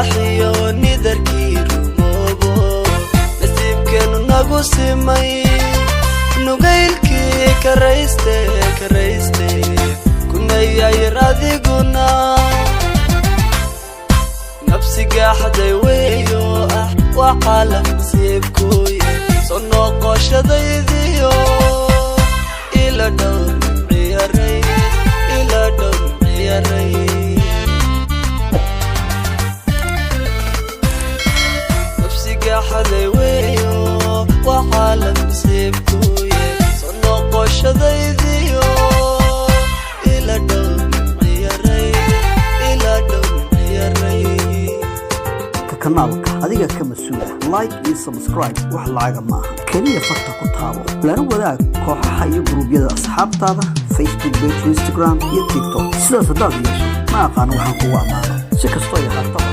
Nibaaxiyo nidarkii rumoobo, nasiibkeenu nagu simay, nugaylkii karayste, karayste kunayayar adiguna. Nabsiga xaday weeyo ah, waa calaf nasiibkuye, soo noqoshadaydiyo ila dhowr nimciyaray, ila dhowr nimciyaray. Nabsiga xaday weeyo, waa calaf nasiibkuye, soo noqoshadaydiyo ila dhowr nimciyaray, ila dhowr nimciyaray. Ka kanaalka adiga ka mas-uula. Like iyo subscribe wax lacaga maaha, keliya farta ku taabo, lana wadaag kooxaha iyo guruubyada asxaabtaada, Facebook page, Instagram iyo TikTok. Sidaas haddaad yeesho, ma aqaano waxaan kugu ammaano. Si kastoo ay ahaataba.